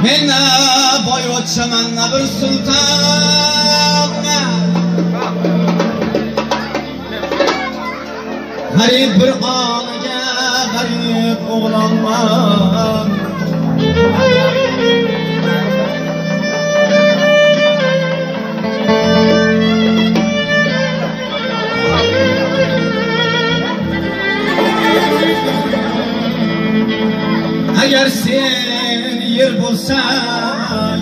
Men na boyvachchaman, na bir sultonman. G'arib bir onaga g'arib o'g'lonman. Agar sen yer bo'lsang,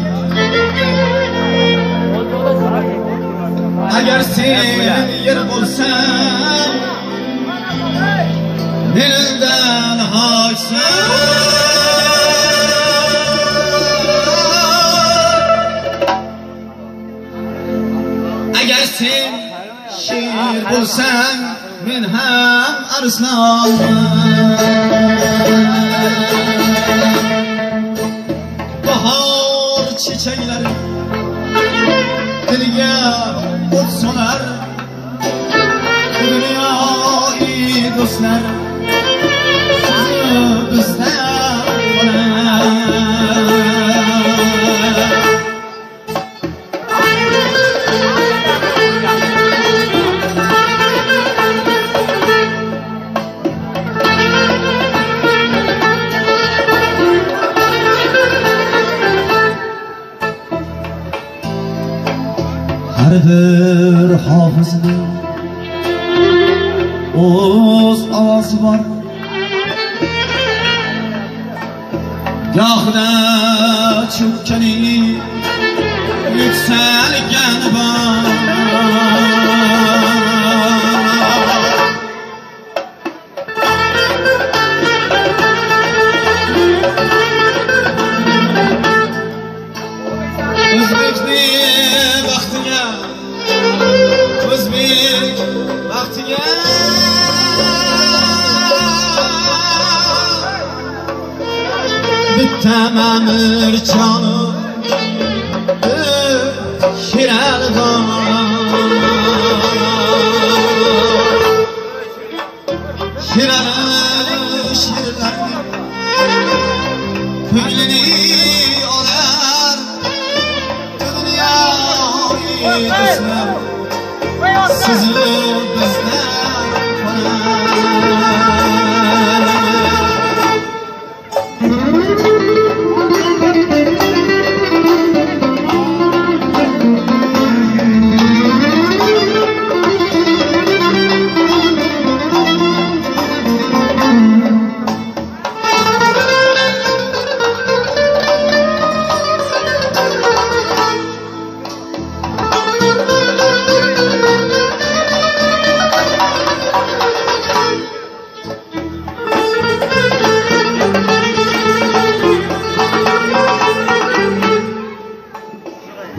agar sen yer bo'lsang, mendan hoshsan. Agar sen sher bo'lsang, men ham arslonman. Bahor çiçekleri dilga o't solar, bu dünyayı dostlar bizden qolar. Har bir hofizning o'z ovozi bor. Gohida cho'kkani yuksalgani bor. O'zbekning baxtiga, o'zbek baxtiga bitta Mamirjoni bir Sherali bor. Sherali sherlarning ko'nglini olar, dunyoyi do'stlar sizni bizdan qolar.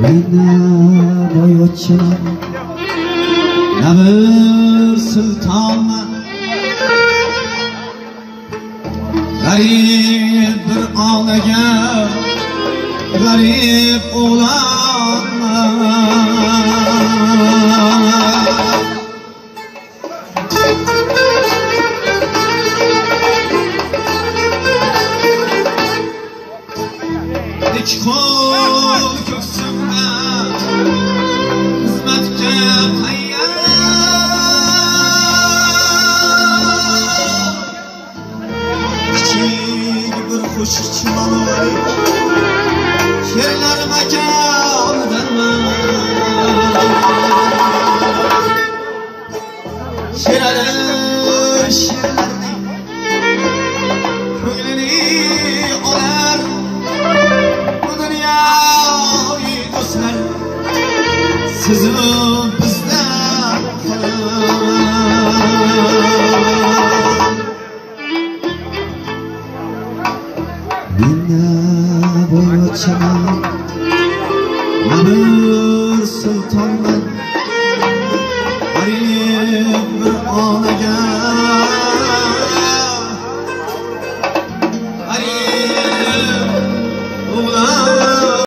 Men na boyvachchaman, na bir sultonman. G'arib bir onaga g'arib o'g'lonman. Ikki qo'l ko'ksimda xizmatga tayyor, kichik bir qo'shiqchiman, she'rlar makonidanman. Sherali sherlarning ko'nglini olar, bu dunyoyi do'stlar sizni bizdan qolar. Men na boyvachchaman, na bir sultonman. G'arib bir onaga